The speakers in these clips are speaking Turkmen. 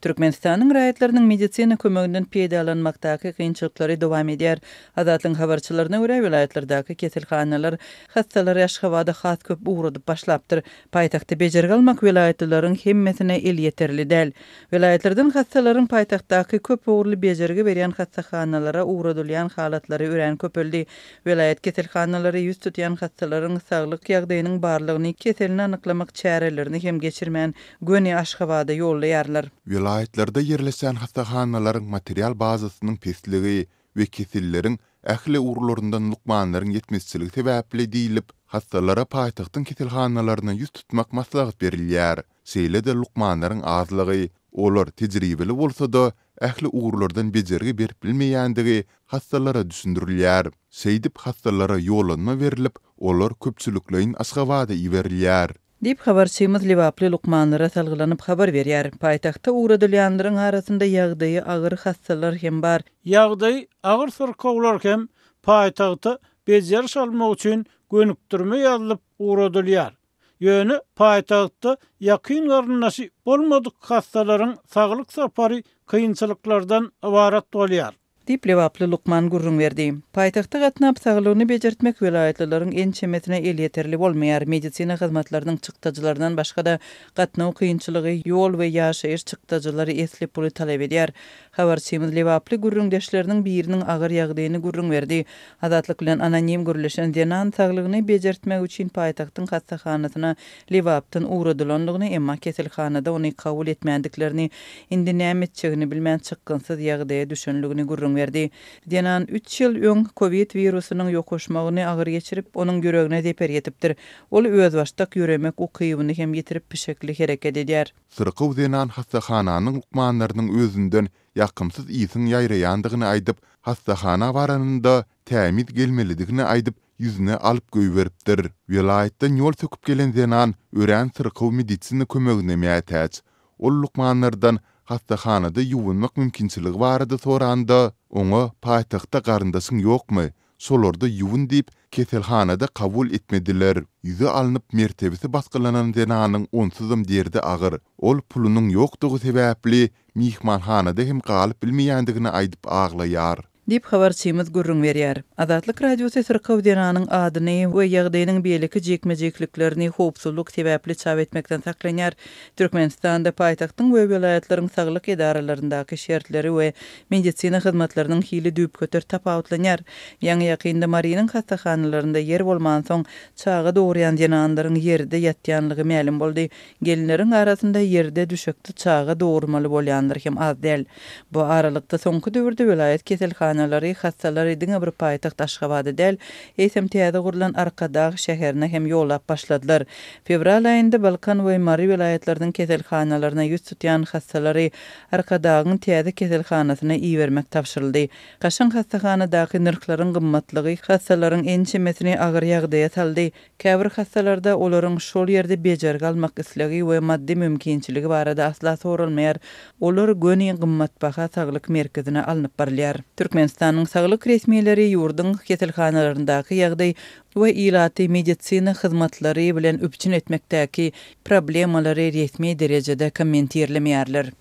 Türkmenistanyň raýatlarynyň medisina kömeginden peýdalanmakdaky kynçylyklary dowam edýär. Azatlygyň habarçylaryna görä, welaýatlardaky keselhanalar hassalary Aşgabada has köp ugradyp başlapdyr. Paýtagtda bejergi almak welaýatlylaryň hemmesine elýeterli däl. Welaýatlardan hassalaryň paýtagtdaky köp ugurly bejergi berýän hassahanalara ugradylýan halatlary örän köpeldi. Welaýat keselhanalary ýüz tutýan hassalaryň saglyk ýagdaýynyň barlagyny, keselini anyklamak çärelerini hem geçirmän, göni Aşgabada ýollaýarlar. Welaýatlarda ýerleşýän hassahanalaryň material bazasynyň pesligi we keselleriň ähli ugurlaryndan lukmanlaryň ýetmezçiligi sebäpli diýlip, hassalara paýtagtyň keselhanalaryna ýüz tutmak maslahat berilýär. Şeýle-de lukmanlaryň azlygy, olar tejribeli bolsa-da, ähli ugurlardan bejergi berip bilmeýändigi hassalara düşündirilýär. Şeýdip, hassalara ýollanma berlip, olar köpçülikleýin Aşgabada iberilýär. Diýip, habarçymyz lebaply lukmanlara salgylanyp habar berýär. Paýtagta ugradylýanlaryň arasynda ýagdaýy agyr hassalar hem bar. Ýagdaýy agyr syrkawlar hem paýtagta bejeriş almak üçin gönükdirme ýazylyp ugradylýar. Ýöne paýtagtda ýakyn garyndaşy bolmadyk hassalaryň saglyk sapary kynçylyklardan ybarat bolýar. Diýip, lebaply lukman gürrüň berdi. Paýtagta gatnap, saglygyny bejertmek welaýatlylaryň ençemesine elýeterli bolmaýar. Medisina hyzmatlarynyň çykdajylaryndan başga-da, gatnaw kynçylygy, ýol we ýaşaýyş çykdajylary esli puly talap edýär. Habarçymyz lebaply gürrüňdeşleriniň biriniň agyr ýagdaýyny gürrüň berdi. Azatlyk bilen anonim gürleşen zenan saglygyny bejertmek üçin paýtagtyň hassahanasyna Lebapdan ugradylandygyny, emma keselhanada ony kabul etmändiklerini, indi näme etjegini bilmän çykgynsyz ýagdaýa düşenligini gürrüň berdi. Zenan üç ýyl öň kowid wirusynyň ýokaşmagyny agyr geçirip, onuň ýüregine zeper ýetipdir. Ol özbaşdak ýöremek ukybyny hem ýitirip, pişekli hereket edýär. Syrkaw zenan hassahananyň lukmanlarynyň özünden ýakymsyz ysyň ýaýraýandygyny aýdyp, hassahana baranynda tämiz gelmelidigini aýdyp, ýüzüne alyp goýberipdir. Welaýatdan ýol söküp gelen zenan örän syrkaw medisina kömegine mätäç. Ol lukmanlardan hassahanada ýuwunmak mümkinçiligi barada soranda, oňa paýtagtda garyndaşyň ýokmy, şolarda ýuwun diýip, keselhanada kabul etmediler. Ýüzi alnyp, mertebesi basgylanan zenanyň onsuzam derdi agyr. Ol pulunyň ýokdugy sebäpli myhmanhanada hem galyp bilmeýändigini aýdyp aglaýar. Diýip, habarçymyz gürrüň berýär. Azatlyk Radiosy syrkaw zenanyň adyny we ýagdaýynyň beýleki jikme-jikliklerini howpsuzlyk sebäpli çap etmekden saklanýar. Türkmenistanda paýtagtyň we welaýatlaryň saglyk edaralaryndaky şertleri we medisina hyzmatlarynyň hili düýpgöter tapawutlanýar. Ýaňy-ýakynda Marynyň hassahanalarynda ýer bolmansoň, çaga dogurýan zenanlaryň ýerde ýatýanlygy mälim boldy. Gelinleriň arasynda ýerde düşekde çaga dogurmaly bolýanlar hem az däl. Bu aralykda, soňky döwürde welaýat keselhanalary hassalary diňe bir paýtagt Aşgabada däl, eýsem täze gurlan Arkadag şäherine hem ýollap başladylar. Fewral aýynda Balkan we Mary welaýatlarynyň keselhanalaryna ýüz tutýan hassalary Arkadagyň täze keselhanasyna ibermek tabşyryldy. Kaşaň hassahanadaky nyrhlaryň gymmatlygy hassalaryň ençemesini agyr ýagdaýa saldy. Käbir hassalarda olaryň şol ýerde bejergi almak islegi we maddy mümkinçiligi barada asla soralmaýar. Olar göni gymmatbaha saglyk merkezine alnyp barylýar. Türkmenistanyň saglyk resmileri ýurduň keselhanalaryndaky ýagdaý we ilaty medisina hyzmatlary bilen üpjün etmekdäki problemalary resmi derejede kommentirlemeýärler.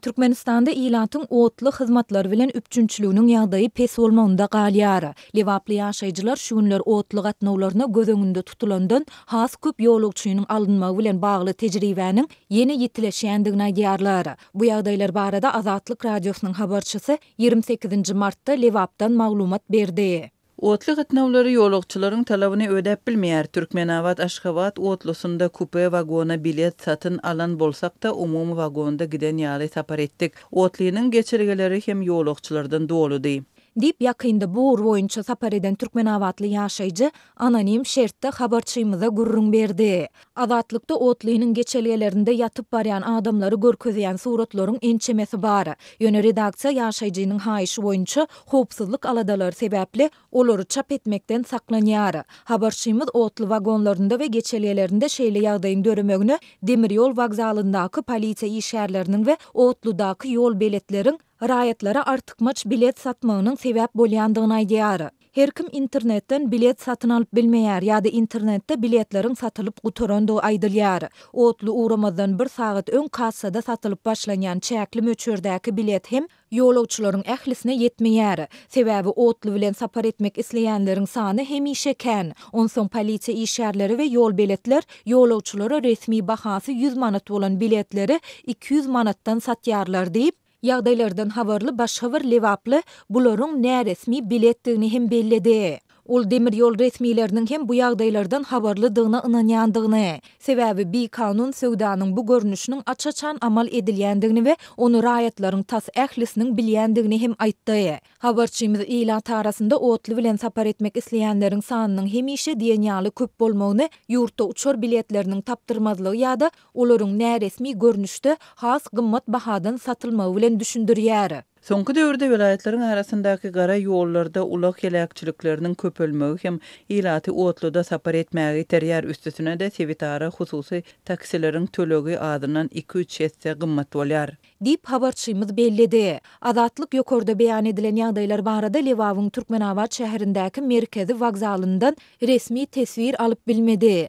Türkmenistanda ilatyň otly hyzmatlary bilen üpjünçiliginiň ýagdaýy pes bolmagynda galýar. Lebaply ýaşaýjylar şu günler otly gatnawlaryna göz öňünde tutulandan has köp ýolagçynyň alynmagy bilen bagly tejribäniň ýene ýitileşýändigini aýdýarlar. Bu ýagdaýlar barada Azatlyk Radiosynyň habarçysy 28-nji martda Lebapdan maglumat berdi. Otly gatnawlary ýolagçylaryň talabyny ödäp bilmeýär. Türkmenabat-Aşgabat otlusynda kupe wagona bilet satyn alan bolsak-da, umumy wagonda giden ýaly sapar etdik. Otlynyň geçelgeleri hem ýolagçylardan doludy. Diýip, ýakynda bu ugur boýunça sapar eden türkmenabatly ýaşaýjy anonim şertde habarçymyza gürrüň berdi. Azatlykda otlynyň geçelgelerinde ýatyp barýan adamlary görkezýän suratlaryň ençemesi bar. Ýöne redaksiýa ýaşaýjynyň haýyşy boýunça howpsuzlyk aladalary sebäpli olary çap etmekden saklanýar. Habarçymyz otly wagonlarynda we geçelgelerinde şeýle ýagdaýyň döremegine demir ýol wokzalyndaky polisiýa işgärleriniň we otludaky ýol beletleriň raýatlara artykmaç bilet satmagynyň sebäp bolýandygyny aýdýar. Her kim internetden bilet satyn alyp bilmeýär ýa-da internetde biletleriň satylyp gutarandygy aýdylýar. Otly ugramazdan bir sagat öň kassada satylyp başlanýan çäkli möçberdäki bilet hem ýolagçylaryň ählisine ýetmeýär. Sebäbi otly bilen sapar etmek isleýänleriň sany hemişe kän. Onsoň polisiýa işgärleri we ýolbeletler ýolagçylara resmi bahasy 100 manat bolan biletleri 200 manatdan satýarlar diýip, Ýagdaýlardan habarly başga bir lebaply bularyň näresmi biletdigini hem belledi. Ol demir ýol resmileriniň hem bu ýagdaýlardan habarlydygyna ynanýandygyny, sebäbi bikanun söwdanyň bu görnüşiniň aç-açan amal edilýändigini we ony raýatlaryň tas ählisiniň bilýändigini hem aýtdy. Habarçymyz ilat arasynda otly bilen sapar etmek isleýänleriň sanynyň hemişe diýen ýaly köp bolmagyny ýurtda uçar biletleriniň tapdyrmazlygy ýa-da olaryň näresmi görnüşde has gymmat bahadan satylmagy bilen düşündirýär. Soňky döwürde welaýatlaryň arasyndaky gara ýollarda ulag heläkçilikleriniň köpelmegi hem ilaty otluda sapar etmäge iterýär, üstesine-de sebitara hususy taksileriň tölegi azyndan iki-üç esse gymmat bolýar. Diýip, habarçymyz belledi. Azatlyk ýokarda beýan edilen ýagdaýlar barada Lebabyň Türkmenabat şäherindäki merkezi wokzalyndan resmi teswir alyp bilmedi.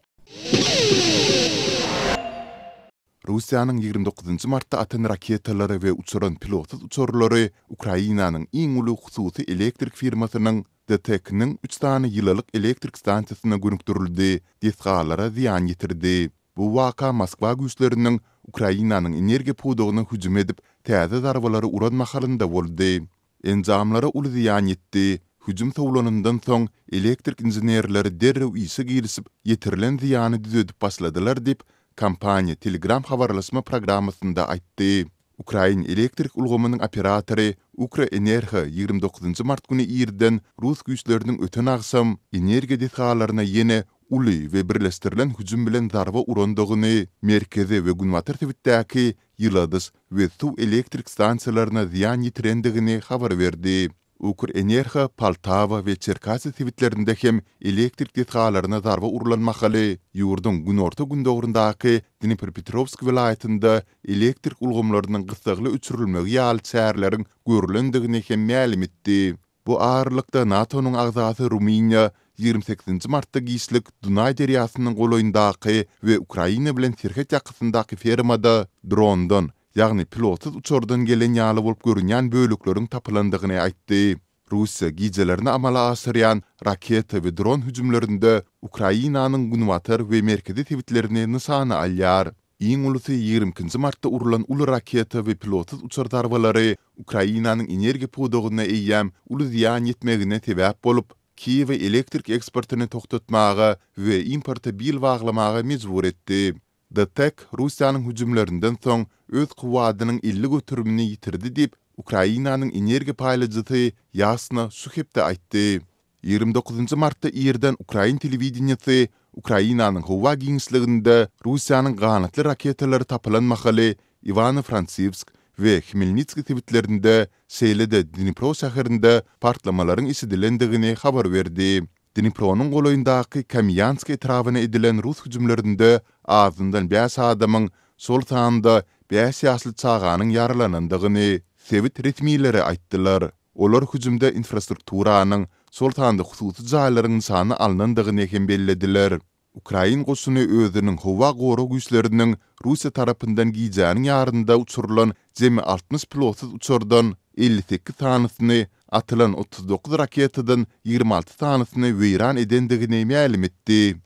Russiýanyň 29 martda atan raketalary we uçuran pilotsyz uçarlary Ukrainanyň iň uly hususy elektrik firmasynyň DTEK-niň üç sany ýylylyk elektrik stansiýasyna gönükdirildi, desgalara zyýan ýetirdi. Bu waka Moskwa güýçleriniň Ukrainanyň energiýa pudagyna hüjüm edip, täze zarbalary uran mahalynda boldy. Enjamlara uly zyýan ýetdi. Hüjüm sowlanyndan soň, elektrik inženerleri derrew işe girişip, ýetirilen zyýany düzedip başladylar diýip, kompaniýa Telegram habarlaşma programmasynda aýtdy. Ukrain elektrik ulgamynyň operatory Ukrenergo 29 mart güni irden rus güýçleriniň öten agşam energiýa desgalaryna ýene uly we birleşdirilen hüjüm bilen zarba urandygyny, merkezi we günbatar sebitdäki ýyladyş we suw elektrik stansiýalaryna zyýan ýetirendigini habar berdi. Ukrenergo Poltawa we Çerkasy sebitlerinde hem elektrik desgalaryna zarba urlan mahaly, ýurduň günorta-gündogaryndaky Dniprepetrowsk welaýatynda elektrik ulgamlarynyň gyssagly öçürilmegi ýaly çäreleriň görlendigini hem mälim etdi. Bu aralykda, NATO-nyň agzasy Rumyniýa 28 martda giçlik Dunaý derýasynyň golaýyndaky we Ukraina bilen serhet ýakasyndaky fermada drondan, ýagny pilotsyz uçardan gelen ýaly bolup görünýän bölekleriň tapylandygyny aýtdy. Russiýa gijelerine amala aşyrýan raketa we dron hüjümlerinde Ukrainanyň günbatar we merkezi sebitlerini nyşana alýar. Iň ulusy 22 martda urlan uly raketa we pilotsyz uçar zarbalary Ukrainanyň energiýa pudagyna eýýäm uly zyýan ýetmegine sebäp bolup, Kiýewe elektrik eksportyny togtatmaga we importa bil baglamaga mejbur etdi. DTEK Russiýanyň hüjümlerinden soň öz kuwwadynyň 50 göterimini ýitirdi diýip, Ukrainanyň energiýa paýlajysy Ýasna şu hepde aýtdy. 29 martda irden ukrain telewideniýesi Ukrainanyň howa giňişliginde Russiýanyň ganatly raketalary tapylan mahaly Iwano-Frankiwsk we Hmelnitskiý sebitlerinde, şeýle-de Dnipro şäherinde partlamalaryň eşidilendigini habar berdi. Dnipronyň golaýyndaky Kamýansk etrabyna edilen rus hüjümlerinde azyndan bäş adamyň, şol sanda bäş ýaşly çaganyň ýaralanandygyny sebit resmileri aýtdylar. Olar hüjümde infrastrukturanyň, şol sanda hususy jaýlaryň nyşana alnandygyny hem bellediler. Ukrain goşuny özüniň howa gorag güýçleriniň Russiýa tarapyndan gijäniň ýarynda uçurylan jemi 60 pilotsyz uçardan 58 sanysyny, atylan 39 raketadan 26 sanysyny weýran edendigini mälim etdi.